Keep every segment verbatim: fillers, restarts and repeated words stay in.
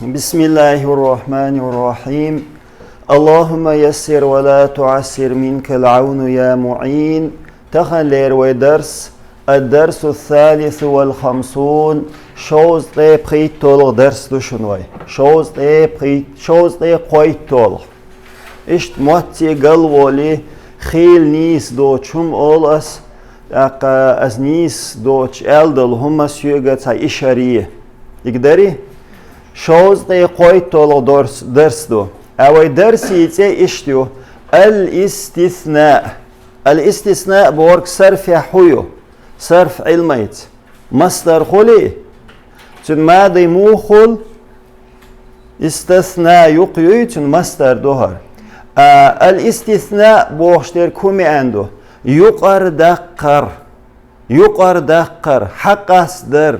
بسم الله الرحمن الرحيم. اللهم يسر ولا تعسر منك العون يا معين. Таханлера вай дарс, الدرس الثالث والخمسون, шовзткъе пхийтталагӀа дарс ду шуна вай. Шовзткъе пхийт-, шовзткъе кхойтталагӀа. Иштта моцци галволий, хийла нийса доцу хӀума олу ас, тӀаккха ас нийса доцуш аьлла долу хӀума соьга цхьа ишар е. Дика дарий? Шовзткъе кхойтталагӀа дарс, дарс ду. Ткъа вай дарсий цӀе иштта ю: ал-истисна. Ал-истисна бохург сарфехь хӀун ю? Сарф Ӏилманца. Масдар хуьлий? Цуьнан мади муха хуьлу? Истасна юкъ юй, цуьнан масдар ду хӀара. А, ал-истисна бохуш дерг хӀун маьӀна ду? Юкъара даккхар. Юкъара даккхар, хьакъастдар.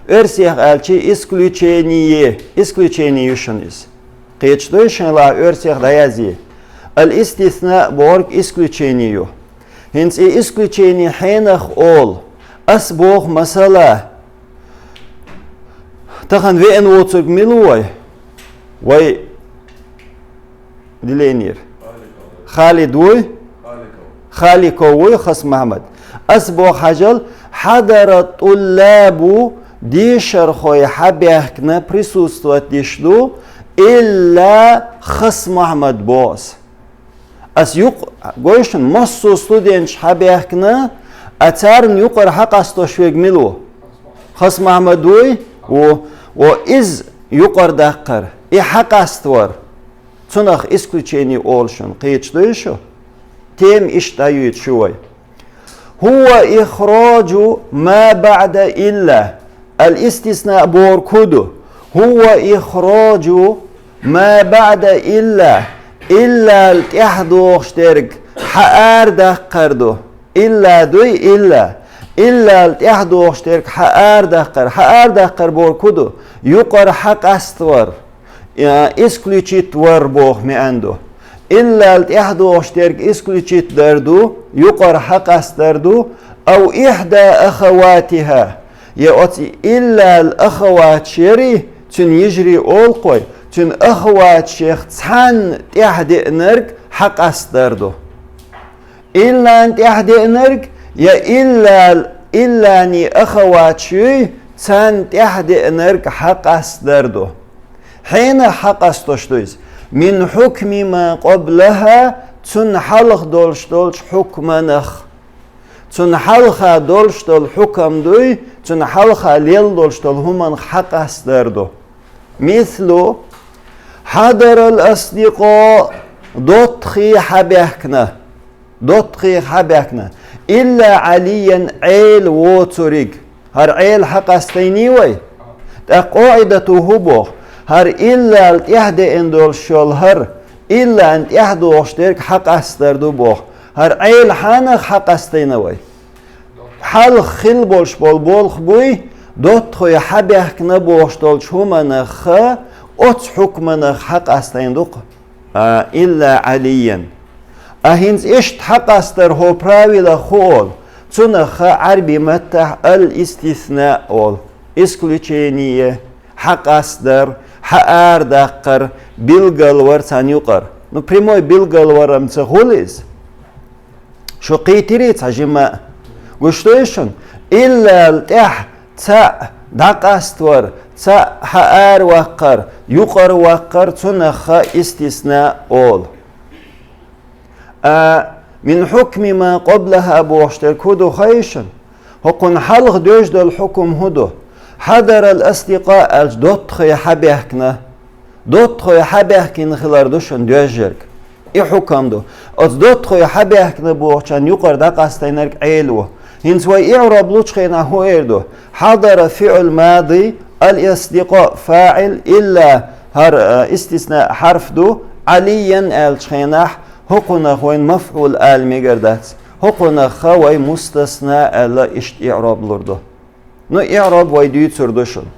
Оьрсех аьлча, исключение, исключение ю шуна иза. Кхеташ дуй шуна, оьрсех дӀаязъе? Ал-истисна бохург исключение ю. ХӀинца и исключение хьенах олу. Ас боху, масала, тахана веана воцург мила ву вай? Вай Деланиера. Халид вуй? Халиков вуй, Хас-Махьмад. Ас боху, хьажал, хьадара тӀуллабу, дешархой хьабаьхкина, присутствовать деш ду, илла Хас-Махьмад боху ас. Ас юкъ-, гой шуна, массо а студенташ хьабаьхкина, а царна юкъара хьакъастош верг мила ву? Хас-Махьмад вуй? Ву. Ву, иза юкъара даккхар, и хьакъаставар. Цунах исключение олу шуна, кхеташ дуй шу? Тема иштта дӀаюьйту шу вай. ХӀува ихроджу ма баӀда илла. Ал-истисна бохург хӀун ду? ХӀува ихроджу ма баӀда илла. Иллал тӀаьхьа догӀуш дерг хьаара даккхар ду. Илла дуй, илла. Иллал тӀаьхьа догӀуш дерг хьаара даккхар. Хьаара даккхар бохург хӀун ду? Юкъара хьакъаставар. Я, исключить вар боху маьӀна ду. Иллал тӀаьхьа догӀуш дерг исключить дар ду, юкъара хьакъаставар ду, ав ихьда ахаватиха, я оцу иллал ахаваташ ярий, цуьнан йижарий олу-кх вай, цуьнан ахаваташех цхьанна тӀаьхьа деанарг хьакъаставар ду. Иллан тӀаьхьа деанарг, я иллал, иллани ахаваташ юй, царна тӀаьхьа деанарг хьакъаставар ду. Хьенах хьакъастош ду иза? Мин хьукми ма къоблаха, цунна хьалха долуш долчу хьукманах. Цунна хьалха долуш долу хьукам дуй, цунна хьалха лелла долуш долу хӀуманах хьакъаставар ду. Мислу, хьадарал асдикъо, доттагӀий хьабаьхкина. ДоттагӀий хьабаьхкина. Илла Ӏалиян, Ӏела воцуриг. ХӀара Ӏела хьакъастайний вай? ТӀаккха къаӀидату хӀун боху? ХӀара иллал тӀаьхьа деана долуш йолу хӀара, иллан тӀаьхьа догӀуш дерг хьакъастар ду боху. ХӀара Ӏела хьанах хьакъастайна вай? Хьалха хилла болуш болу болх буй, доттагӀий хьабаьхкина бохуш долчу хӀуманах, оцу хьукманах хьакъастайна ду-кх. А, илла Ӏалиян. А хӀинца иштта хьакъастар хӀо правилах хӀу олу, цунах Ӏарби маттахь ал-истисна олу. Исключение, хьакъастар, хьаара даккхар, билгалвар царна юкъара. Ну, прямой билгалвар-м ца хуьлу иза. Шу кхийтирий цхьа жимма а? Гуш дуй шуна? Иллал тӀаьхьа цхьаъ дӀакъаствар, цхьаъ хьаараваккхар, юкъараваккхар, цунах истисна олу. А, мин хьукми ма къоблаха бохуш дерг хӀун ду хаий шуна? ХӀокхунна хьалха доьжна долу хьукум хӀун ду? Хьадарал асдикъа аьлча доттагӀий хьабаьхкина. ДоттагӀий хьабаьхкина хилар ду шуна доьжнарг. И хьукам ду. Оцу доттагӀий хьабаьхкина бохучарна юкъара дӀакъастийнарг Ӏела ву. ХӀинца вай иӀроб лучу хенахь хӀун эр ду? Хьадара фиӀл мади, ал-асдикъа фаӀил, илла хӀара, а, истисна хьарф ду, Ӏалиян аьллачу хенахь, хӀокхунах вайна мафӀул ала мегар дац. ХӀокхунах вай мустасна аьлла иштта иӀроб лур ду. Ну, иӀроб вай дуьйцур ду шуна.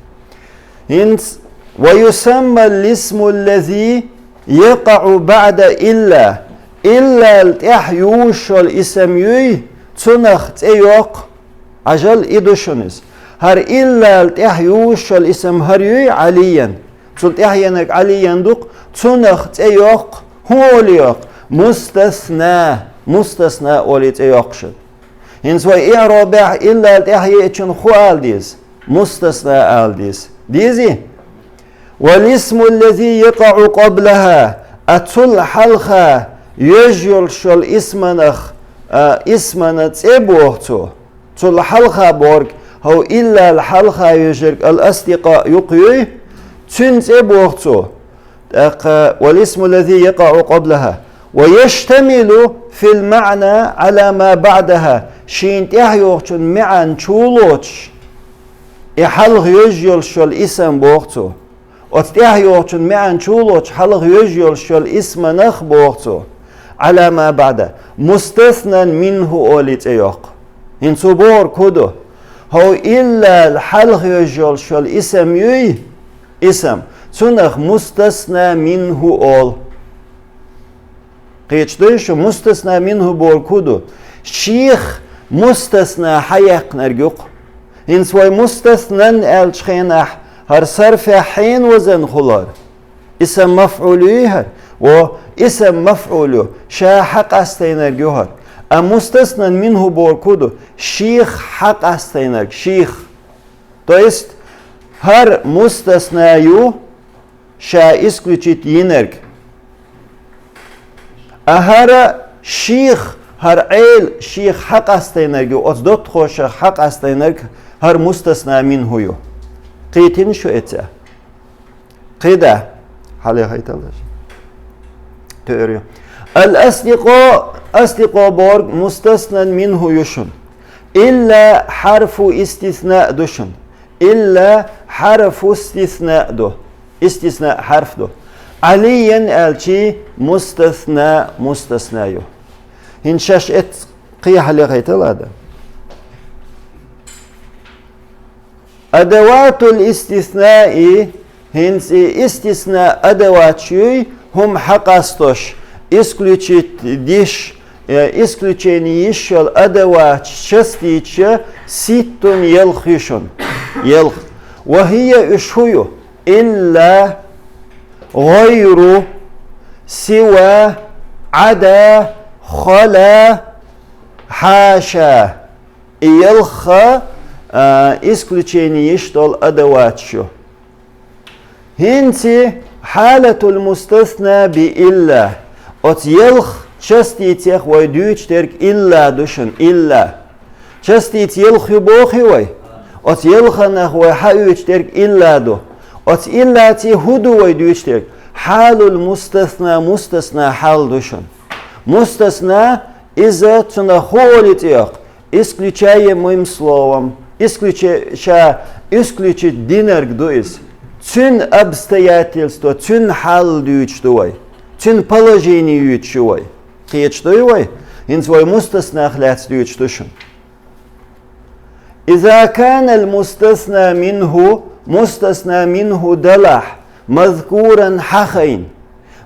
ХӀинца: «Ва юсамма лисму ллази якъаӀу баӀда илла». Иллал тӀаьхьа ювуш йолу исам юй, цунах цӀе йоккху. Ӏажал, и ду шуна иза. ХӀара иллал тӀаьхьа ювуш йолу исам хӀара юй, Ӏалиян. Цул тӀаьхьенарг Ӏалиййан ду-кх, цунах цӀе йоккху, хӀун олий йоккху? Мустасна, мустасна олий цӀе йоккху шуна. ХӀинца вай иӀробехь иллал тӀаьхьа еачунна хӀун ала деза? Мустасна ала деза. Дезий? «Вал исму ллази якъаӀу къаблаха», а цул хьалха йоьжна йолуш йолу исманах, а, исмана цӀе боху цо. Цул хьалха бохург, хӀов иллал хьалха йоьжнарг ал-астикъаъ юкъа юй, цуьнан цӀе боху цо. ТӀаккха «вал исму ллази якъаӀу къаблаха». «Ва яштамилу фил маъна Ӏала ма баъдаха». Шена тӀаьхьа йогӀучун маьӀна чу лоцуш, и хьалха йоьжна йолуш йолу исам боху цо. Оцу тӀаьхьа йогӀучун маьӀна чу лоцуш, хьалха йоьжна йолуш йолу исманах боху цо. «Ӏала ма баъда». «Мустаснан минху» олий цӀе йоккху. ХӀинца цо бохург хӀун ду? ХӀов иллал хьалха йоьжна йолуш йолу исам юй, исам. Цунах мустасна минху олу. Кхеташ дуй шу, мустасна минху бохург хӀун ду? Шех мустасна хьаяьккхинарг ю-кх. ХӀинца вай мустаснан аьллачу хенахь, хӀара сарфехь хьенан вазан хуьлу хӀара? Исам мафӀул юй хӀара? Во, исам мафӀул ю, ша хьакъастийнарг ю хӀара. А мустаснан минху бохург хӀун ду? Шех хьакъастийнарг, шех. То есть, хӀара мустасна ю, ша исключить йинарг. А хӀара шех, хӀара Ӏела шех хьакъастийнарг ю, оцу доттагӀашах хьакъастийнарг хӀара мустасна минху ю. Кхийтина шу эца? КхидӀа. Хьалехайталаш. Туьйр ю. Ал-астикъо, астикъо бохург мустаснан минху ю шуна. Илла хьарфу истисна ду шуна. Илла хьарфу истисна ду. Истисна хьарф ду. Ӏалиййан аьлчи мустасна, мустасна ю. ХӀинца шаьш эццахь кхин хьалехайтал ада. Адаватул истиснаи, хӀинца и истисна адаваташ юй, хӀума хьакъастош, исключить диш, э, исключение йиш йолу адаваташ частица ситтун ялх ю шуна. Ялх. Ва хӀия уьш хӀун ю? Илла, гӀайру, сива, Ӏада, хала, хьаша. И ялх, а, исключение йиш долу адаваташ ю. ХӀинца хьалатул мустасна би илла. Оцу ялх частицех вай дуьйцуш дерг илла ду шуна, илла. Частица ялх ю бохий вай? Оцу ялханах вай хьаоьцуш дерг илла ду. Оцу иллаца хӀун ду вай дуьйцуш дерг? Хьалул мустасна, мустасна хьал ду шуна. Мустасна, иза цунах хӀун олий цӀе йоккху? Исключаемым словом. Исключи-, ша исключить динарг ду иза. Цуьнан обстоятельство, цуьнан хьал дуьйцуш ду вай. Цуьнан положение юьйцуш ю вай. Кхеташ дуй вай? ХӀинца вай мустаснах лаьцна дуьйцуш ду шуна. Иза канал мустасна минху, мустасна минху далахь, мазкуран хьахайна.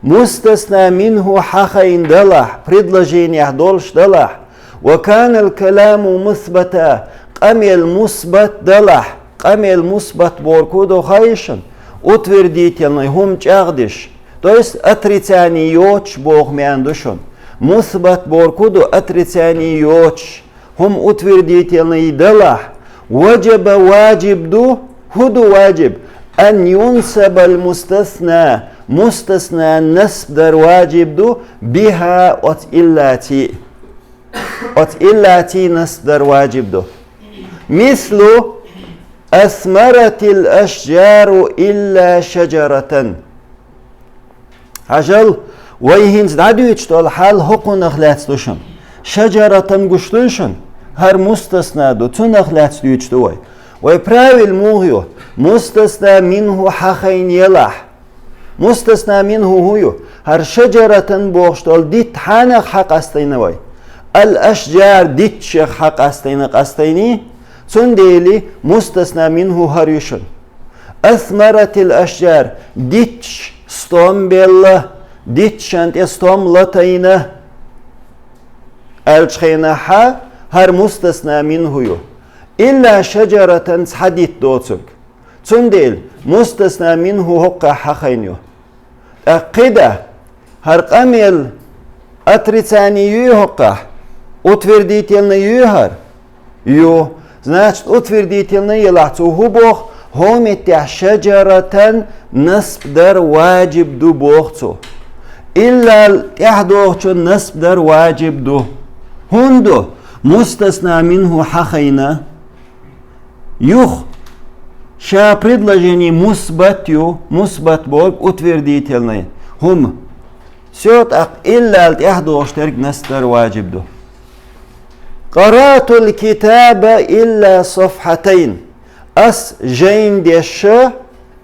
Мустасна минху хьахайна далахь, предложениехь долуш далахь. Ва канал каламу мусбата, къамел мусбат далахь, къамел мусбат бохург хӀун ду хаий шуна? Утвердительный, хӀума чӀагӀдеш. То есть отрицание йоцуш боху маьӀна ду шуна. Мусбат бохург хӀун ду? Отрицание йоцуш. ХӀума утвердительный далахь, ваджаба, ваджиб ду, хӀун ду ваджиб? Ан юнсабал мустасна, мустасна насб дар ваджиб ду, биха, оцу иллаций. Оцу иллаций насб дар ваджиб ду. Мислу: «Асмаратил ашджару илла шаджаратан». Хьажал, вай хӀинца дӀадуьйцуш долу хьал хӀокхунах лаьцна ду шуна. Шаджаратан гуш дуй шуна? ХӀара мустасна ду, цунах лаьцна дуьйцуш ду вай. Вай правил муха ю? Мустасна минху хьахайна елахь. Мустасна минху хӀун ю? ХӀара шаджаратан бохуш долу дитт хьанах хьакъастийна вай? Ал-ашджар дитташех хьакъастийна, къастийний? Цундела мустасна минху хӀара ю шуна. Асмаратил ашджар, дитташ стом белла, дитташан тӀе стом латайна, аьллачу хенахь хӀара мустасна минху ю. Илла шаджаратан цхьа дитт доцург. Цундела мустасна минхӀу хӀокхахь хьахайна ю. ТӀаккха кхидӀа, хӀара къамел отрицание юй хӀокхахь, утвердительный юй хӀара? Ю. Значит, утвердительный елахь цо хӀун боху? ХӀокху меттехь шаджаратан насб дар ваджиб ду боху цо. Иллал тӀаьхьадогӀучун насб дар ваджиб ду. ХӀунда? Мустасна минхӀу хьахайна. Юха ша предложени мусбат ю, мусбат бохург утвердительный хӀума. Всё, тӀаккха иллал тӀаьхьадогӀуш дерг насб дар ваджиб ду. قرأت الكتاب إلا صفحتين. Ас жайна дешна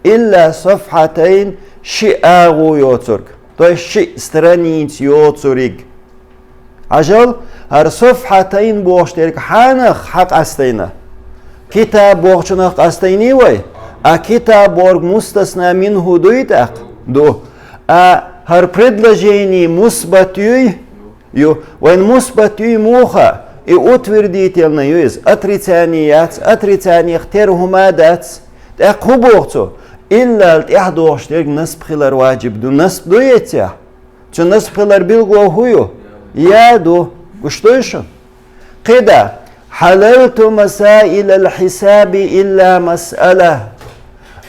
илла сафхьатайн, ши агӀо йоцург, то есть ши страница йоцург. Хьажал, хӀара сафхьатайн бохуш дерг хьанах хьакъастайна? Китаб бохучунах къастайний вай? А китаб бохург мустасна минхӀу дуй тӀаккха? Ду. А хӀара предложени мусбат юй? Ю. Вайн мусбат юй муха? И утвердительный ю иза. Отрицание яц, отрицаниех тера хӀума дац. ТӀаккха хӀун боху цо? Иллал тӀаьхьадогӀуш дерг насб хилар ваджиб ду. Насб ду эццехь? Цу насб хилар билгало хӀун ю? Я ду. Гуш дуй шуна? КхидӀа: حللت مسائل الحساب إلا مسألة.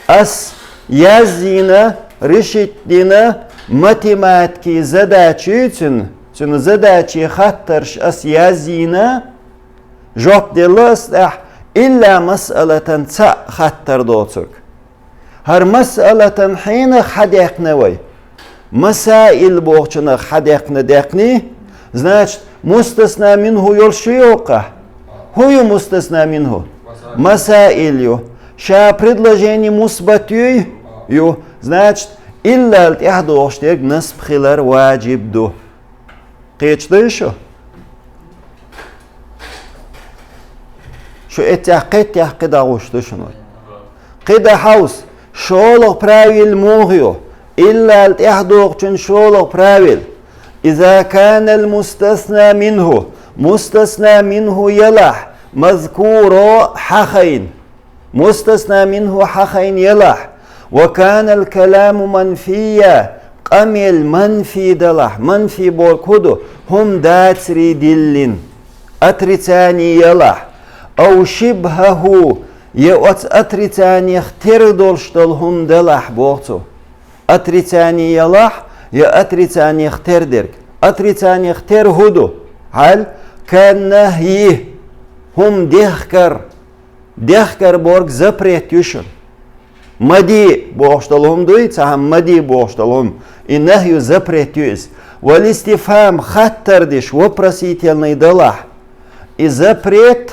Ас язйина, решить дина математикин задача ю цуьнан, цуьнан задачин хаттарш ас язйина, жоп делла ас тӀехь, илла масъалатан, цхьаъ хаттар доцург. ХӀара масъалатан хьенах хьадаьккхина вай? Масаил бохучунах хьадаьккхина даьккхиний? Значит, мустасна минхӀу йолуш ю хӀокхахь? ХӀун ю мустасна минхӀу? Масаил ю. Ша предложени мусбат юй? Ю. Значит, иллал тӀаьхьадогӀуш дерг насб хилар ваджиб ду. Кхеташ дуй шу? Шу эццехь кхеттехь кхидӀа гӀуш ду шуна вай. КхидӀа хьовса, шолгӀа правил муха ю? Иллал тӀаьхьадогӀучун шолгӀа правил. إذا كان المستثنى منه, мустасна минхӀу елахь, мазкуро, хьахайна. Мустасна минхӀу хьахайна елахь, وكان الكلام منفيا, къамел манфи далахь, манфи бохург хӀун ду? ХӀума дацаре диллина. Отрицание елахь, أو شبهه, я оцу отрицаниех тера долуш долу хӀума далахь, боху цо. Отрицание елахь, я отрицаниех тера дерг. Отрицаниех тера хӀун ду? Хьал, كالنهي, хӀума дехкар. Дехкар бохург запрет ю шуна. Ма де бохуш долу хӀума дуй, цхьа хӀума ма де бохуш долу хӀума. И нахью, запрет ю иза. والاستفهام, хаттар деш, вопросительный далахь. И запрет,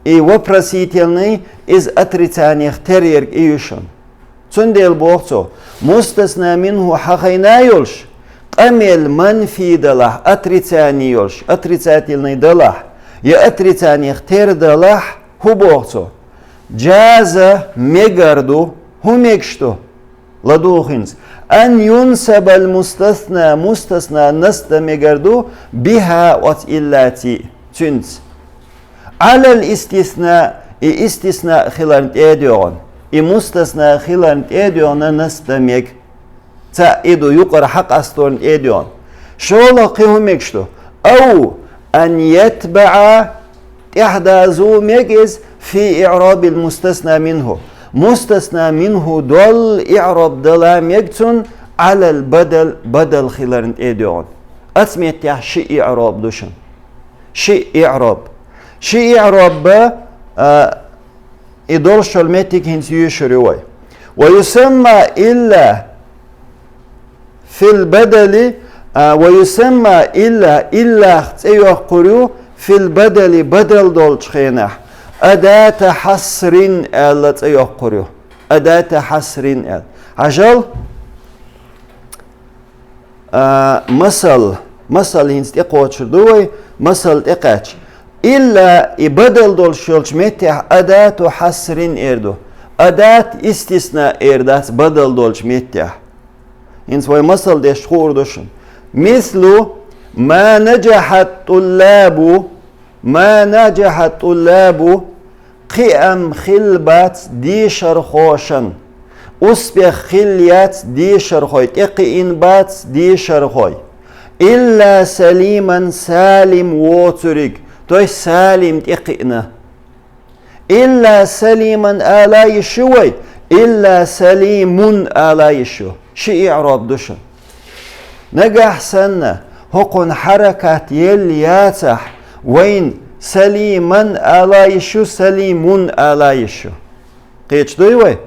и вопросительный, иза отрицаниех тера ерг и ю шуна. Цундела боху цо, мустасна минхӀу хьахайна йолуш, къамел манфи далахь, отрицание йолуш, отрицательный далахь, я отрицаниех тера далахь, хӀун боху цо? جاز, мегар ду. ХӀун мегаш ду? ЛадугӀу хӀинца. أن ينصب المستثنى, мустасна насб дан мегар ду, بها, оцу иллаций, цуьнца. على الاستثناء, и истисна хиларна тӀе а доьгӀна, и мустасна хиларна тӀе а доьгӀна насб дан мега. Цхьаъ и ду, юкъара хьакъасторна тӀе а доьгӀна. ШолгӀа кхин хӀун мегаш ду? أو أن يتبع, тӀаьхьадаза мега иза, في إعراب المستثنى منه. Мустасна минхӀу долу иӀроб дала мега цунна, على البدل, бадал хиларна тӀе а доьгӀна. Оцу меттехь ши иӀроб ду шуна. Ши иӀроб. Ши иӀроб ба, а, и долуш йолу меттиг хӀинца йоьшур ю вай. ويسمى إلا في البدل, а, ويسمى إلا, иллах цӀе йоккхур ю, في البدل, бадал долчу хенахь, أداة حصر аьлла цӀе йоккхур ю. أداة حصر аьлла. Хьажал, А, масал, масал хӀинца тӀекхочур ду вай, масал тӀекхаьчча. Илла и бадал долуш йолчу меттехь адату хьасрин эр ду. Адат истисна эр дац бадал долчу меттехь. ХӀинца вай масал деш хуур ду шуна. Мислу, ма наджахьат туллабу, ма наджахьа туллабу, кхиам хилла бац дешархошан. успех хилла яц дешархой, тӀекхиъна бац дешархой. Илла салиман, салим воцург, то есть салим тӀекхиъна. Илла салиман ала йиш ю вай, илла салимун ала йиш ю. Ши иъроб ду шун. Нагахь санна, хӀокхунна хьаракат елла яцахь, вайн салиман ала йиш ю, салимун ала йиш ю. Кхеташ дуй вай?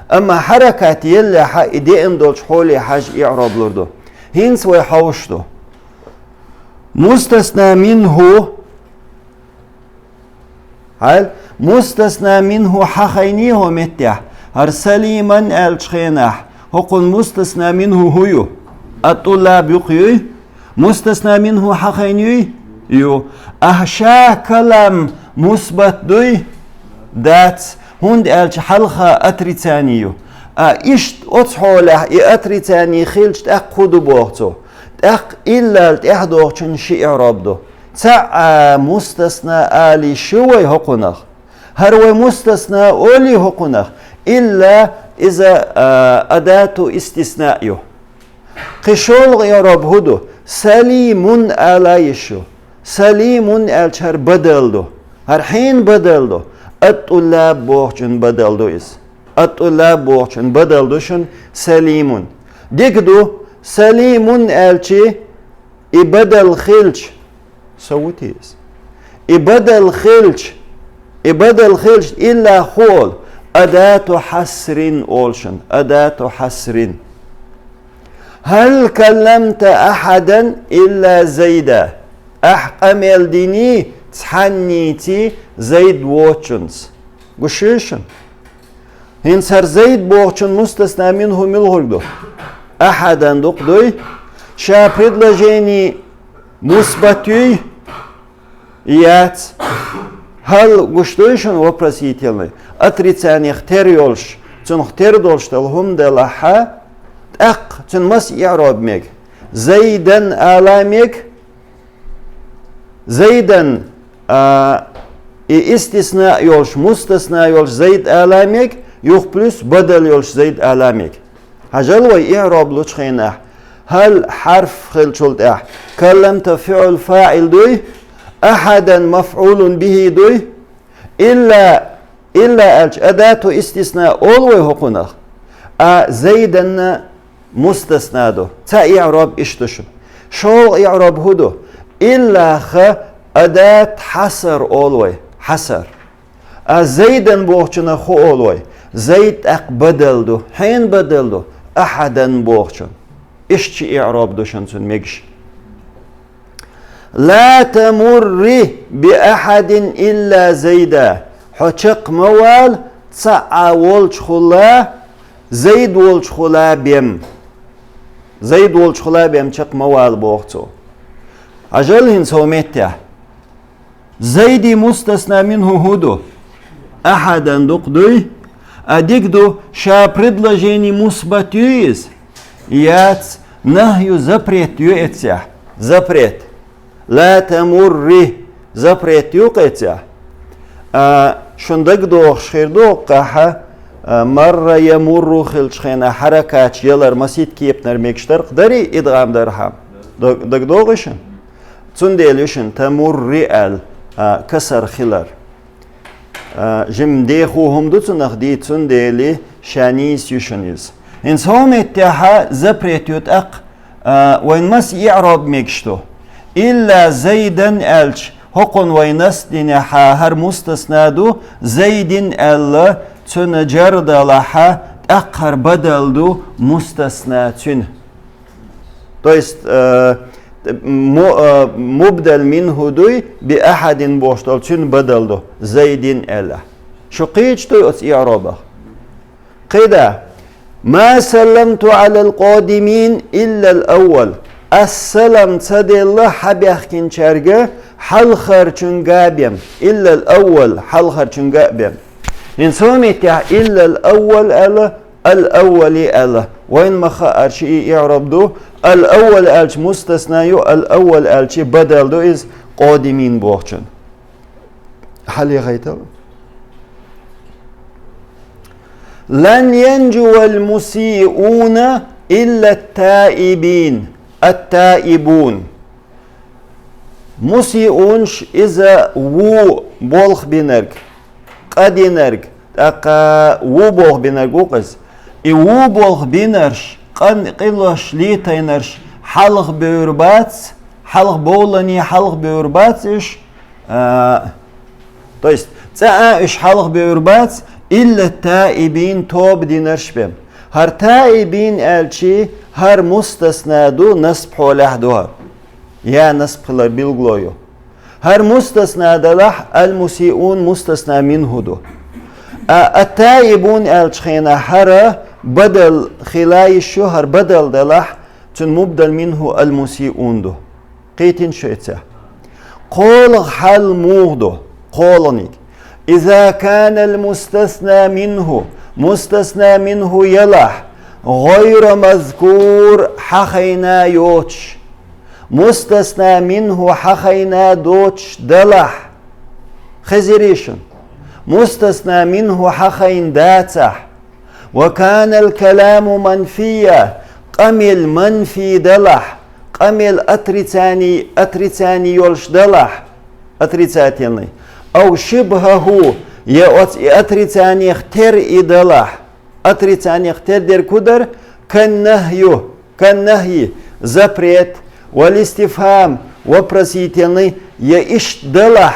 Амма хьаракат еллехьа, и деана долчу хьоле хьажа иъроб лур ду. ХӀинца вай хьовш ду. Мустасна минху. Хьал, мустасна минху хьахайний хӀо меттехь, хӀара салиман аьллачу хенахь, хӀокхунна мустасна минху хӀу ю? Ат-туллаб юкъ юй? Мустасна минху хьахайний юй? Ю. Ахьа ша калам мусбат дуй? Дац, хӀунда аьлча хьалха отрицание ю. А иштта оцу хьолехь и отрицание хилча тӀаккха хӀу ду боху цо? ТӀаккха иллал тӀаьхьадохучун ши иъроб ду. Цхьаъ а мустасна ала йиш ю вай хӀокхунах. ХӀара вай мустасна олий хӀокхунах, илла иза, а, адату истисна ю. Кхин шолгӀа иъроб хӀу ду? Салимун ала йиш ю. Салимун аьлча хӀара бадал ду. ХӀара хьенан бадал ду? Ат-туллаб бохучун бадал ду иза. Ат-туллаб бохучун бадал ду шун салимун. Дика ду, салимун аьлчи, и бадал хилча, со ву те иза. И бадал хилча, и бадал хилча, илла хӀу олу, адату хьасрин олу шуна, адату хьасрин. Хьал калламта ахьадан илла Зайда? Ахь къамел диний цхьаннийций Зайд воцучунца? Гуш юй шуна? ХӀинца хӀара Зайд бохучун мустасна минху муьлхарг ду? Ахьадан дукъ дуй? Ша предложени мусбат юй? Яц. Хьал гуш дуй шуна вопросительный? Отрицаниех тера йолуш, цунах тера долуш долу хӀума делахьа, тӀаккха цуьнан маса иъроб мега? Зайдан ала мега? Зайдан, а, и истисна йолуш, мустасна йолуш Зайд ала мега, юха плюс бадал йолуш Зайд ала мега. Хьажал вай иъроб лучу хенахь, хьал хьарф хилчул тӀаьхьа, калламта фиъл фаъил дуй, ахьадан мафъулун бихи дуй, илла, илла аьлча адату истисна олу вай хӀокхунах, а Зайданна мустасна ду. Цхьа иъроб иштта ду шуна. ШолгӀа иъроб хӀу ду? Иллаха адат хьасар олу вай. Хьасар. А Зайдан бохучунах хӀу олу вай? Зайд тӀаккха бадал ду. Хьенан бадал ду? Ахьадан бохучун. Иштта ши иъроб ду шуна цуьнан мегаш. Ла тамурри би ахьадин илла Зайда. Хьо чекх ма вала, цхьа а волчухула, Зайд волчухула бен. Зайд волчухула бен чекх ма вала боху цо. Хьажал хӀинца хӀо меттехь. Зайди мустасна минху хӀу ду? Ахьадан дукъ дуй? А дика ду, ша предложени мусбат юй иза? Яц, нахью запрет ю эцехь. Запрет. Ла тамурри. Запрет ю кхецехь. А, шун дагадогӀуш хир ду, кхахьа, а, марра ямурру хилчу хенахь хьаракаташ ялар масит кепанара мегаш дарх дарий, идгӀам дархьама? Даг-, дагадогӀий шун? Цундела ю шуна тамурри аьлла, а, касар хилар. А, жим деху хӀума ду цунах дийца, цундела ша нийса ю шуна иза. ХӀинца хӀо меттехьа запрет ю тӀаккха, а, вайн маса иъроб мегаш ду? Илла Зайдан аьлча, хӀокхунна вай насб динехьа, хӀара мустасна ду, Зайдин аьлла, цуьнан жар далахьа, тӀаккха хӀара бадал ду мустасна цуьнан. То есть, э, му-, э, мубдал минху дуй, би ахьадин бохуш долу цуьнан бадал ду, Зайдин аьлла. Шу кхийча дуй оцу иъробах? КхидӀа: «Ма салламту Ӏалал къодимин иллал аввал». Ас салам ца делла хьабаьхкинчаьрга хьалхарчуьнга бен, иллал аввал, хьалхарчуьнга а бен. ХӀинца хӀун меттехь иллал аввал аьлла, ал-аввали аьлла. Вайн ма хаара ши и иъроб ду. Ал-аввал аьлча мустасна ю, ал-аввал аьлча бадал ду иза къодимин бохучун. Хьалехайтал. لن ينجو المسيئون إلا التائبين. التائبون. Мусиунаш иза ву болх бинарг, къа динарг, тӀаккха ву болх бинарг ву-кх иза. И ву болх бинарш, къа-, къинош летийнарш хьалха бевр бац, хьалха бовлане хьалха бевр бац уьш, а, то есть, цӀа а уьш хьалха бевр бац, إلا التائبين, тоба динарш бен. ХӀара таибин аьлча, хӀара мустасна ду, насб хьолехь ду хӀара. Я насб хилар билгало ю. ХӀара мустасна далахь, المسيئون мустасна منه ду. А التائبون аьлча хенахь хӀара бадал хила йиш ю, хӀара бадал далахь, цуьнан مبدل منه المسيئون ду. Кхийтина шуьца. КхоалгӀа хьал муха ду? КхоалгӀаниг. إذا كان المستثنى منه, мустасна минхӀу ялахь, غير مذكور, хьахайна йоцуш. Мустасна минхӀу хьахайна доцуш далахь. Хезирий шуна? Мустасна минхӀу хьахайна дацахь. وكان الكلام منفيا, къамел манфий далахь, къамел отрицани, отрицани йолуш далахь, отрицательный. أو شبهه, я оцу и отрицанех тера и далахь. Отрицанех тера дерг хӀун дара? كالنهي, كالنهي, запрет, والاستفهام, вопросительный, я иштта далахь.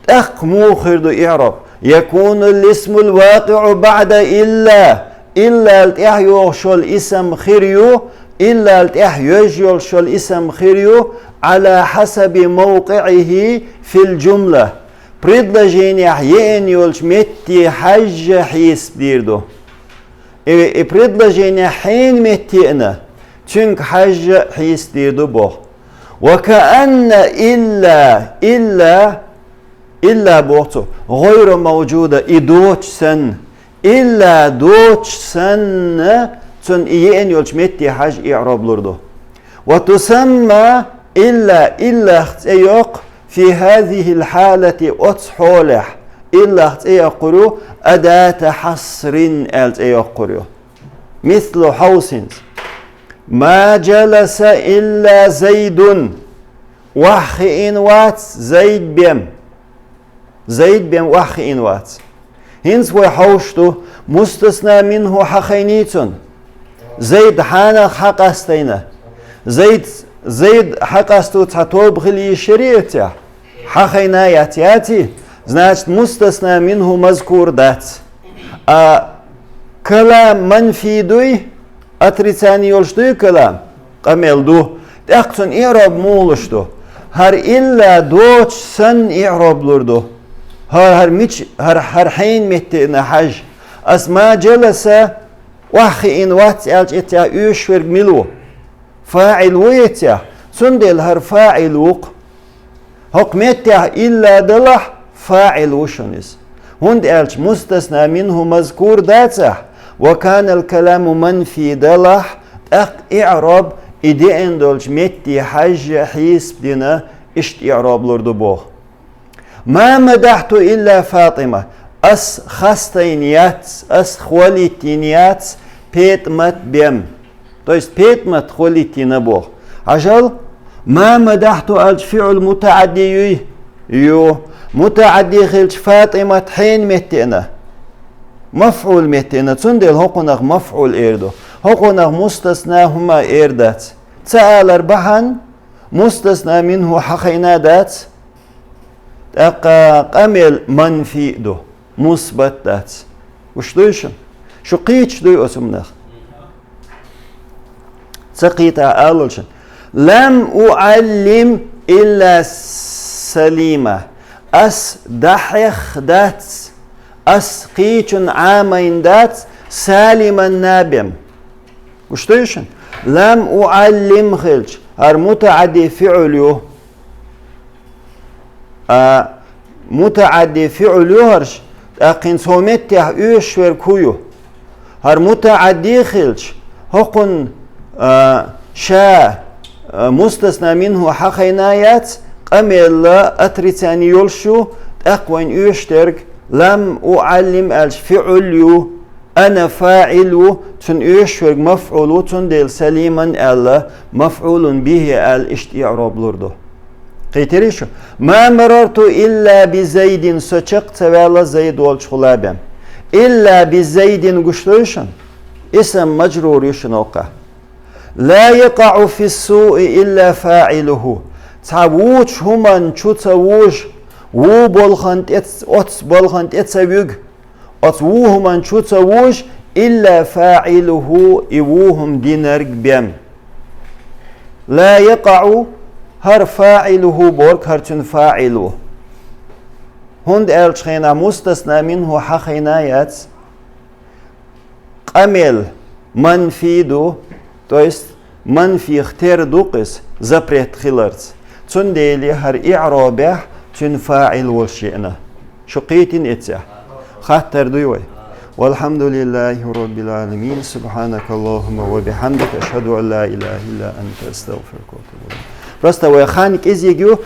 ТӀаккха муха хир ду иӀраб? يكون الاسم الواقع بعد إلا. Иллал тӀаьхьа йогӀуш йолу исам хир ю, иллал тӀаьхьа йоьжна йолуш йолу исам хир ю, على حسب موقعه في الجملة. Предложенехь еана йолчу метте хьаьжжа хьесап дийр ду. И, и предложенехь хьенан метте еана, цуьнга хьаьжжа хьесап дийр ду боху. وكأن إلا, илла, илла боху цо, غير موجودة, и доцуш санна, илла доцуш санна, цунна и еана йолчу метте хьаьжжа иӀраб лур ду. وتسمى إلا, иллах цӀе йоккху, في هذه الحالة, оцу хьолехь, иллах цӀе йоккхур ю, أداة حصر аьлла цӀе йоккхур ю. مثل, хьовсинца. ما جلس إلا زيد. Охьахиъна вац Зайд бен. Зайд бен охьахиъна вац. ХӀинца вай хьовш ду, мустасна минхӀу хьахайний цунна? Зайд хьанах хьакъастийна? Зайд, Зайд хьакъасто цхьа тоба хила йиш яра оцехь? Хьахайна яц, яций? Значит, мустасна минхӀу мазкур дац. А калам манфий дуй? Отрицание йолуш дуй калам? Къамел ду. ТӀаккха цунна иӀраб муха луш ду? ХӀара илла доцуш санна иӀраб лур ду. ХӀара, хӀара мича, хӀара, хӀара хьенан метте еана хьаьжжа. Ас ма джаласа, охьахиъна вац аьлча, эццехь оьшуш верг мила ву? ФаӀил ву эццехь? Цундела хӀара фаӀил ву-кх. ХӀокху меттехь илла далахь, фаӀил ву шуна иза. ХӀунда аьлча мустасна минхӀу мазкур дацахь, ва канал каламу манфий далахь, тӀаккха иӀраб и деана долчу метте хьаьжжа хьесап дина, иштта иӀраб лур ду боху. Ма мадахьту илла Фатима. Ас хастийна яц, ас хвалийтина яц ПетӀмат бен. То есть ПетӀмат хвалийтина боху. Хьажал, ма мадахьту аьлча фиӀл мутаӀадди юй? Ю. МутаӀадди хилча ФатӀимат хьенан метте еана? МафӀул метте еана. Цундела хӀокхунах мафӀул эр ду. ХӀокхунах мустасна хӀума эр дац. Ца алар бахьана, мустасна минхӀу хьахайна дац, тӀаккха къамел манфий ду, мусбат дац. Уьш дуй шуна? Шу кхеташ дуй оцу хӀуманах? Ца кхетахь алалаш. Лам уӀаллим илла Салима. Ас дӀахьех дац, ас кхечунна Ӏамийна дац Салиман набем. Уьш дуй шуна? Лам уӀаллим хилча, хӀара мутаӀадди фиӀл ю. А, мутаӀадди фиӀл ю хӀорш, тӀаккха хӀинца хӀокху меттехь оьшуш верг хӀун ю? ХӀара мутаӀадди хилча, хӀокхунна, а, ша, а, мустасна минхӀу хьахайна яц, къамел отрицание йолуш ю, тӀаккха вайна оьшуш дерг Лам уӀаллим аьлча фиӀл ю, ана фаӀил ву, цунна оьшуш верг мафӀул ву, цундела салиман аьлла, мафӀулун бихӀи аьлла, иштта иӀроб лур ду. Кхийтирий шу? Ма марарту илла би Зайдин, со чакх ца ваьлла Зайд волчу гӀулабен. Илла би Зайдин гуш дуй шуна? Исам мажрур ю шуна оккха. Ла якъаӀу фи суи илла фаӀилуху. Цхьа вучу хӀуманна чу ца вужу, ву балхана тӀе ц-, оцу балхана тӀе ца вуьгу, оцу ву хӀуманна чу ца вужу, илла фаӀилуху, и ву хӀума динарг бен. Ла якъаӀу, хӀара фаӀилуху бохург, хӀара цуьнан фаӀил ву. ХӀунда аьлча хенахь мустасна минхӀу хьан хенахь яц. Къамел манфи ду, то есть манфих тера ду-кх иза, запрет хиларца. Цундела хӀара иӀробехь цуьнан фаӀил волуш еана. Шу кхийтина эццехь? Хаттар дуй вай? Валхьамдулиллахи роббил Ӏаламин, субхьанакаллахумма ва бихьамдика, ашхьаду ан ла илаха илла анта, астагфирука ва атубу илайк. Просто вай хан кӀезиг ю,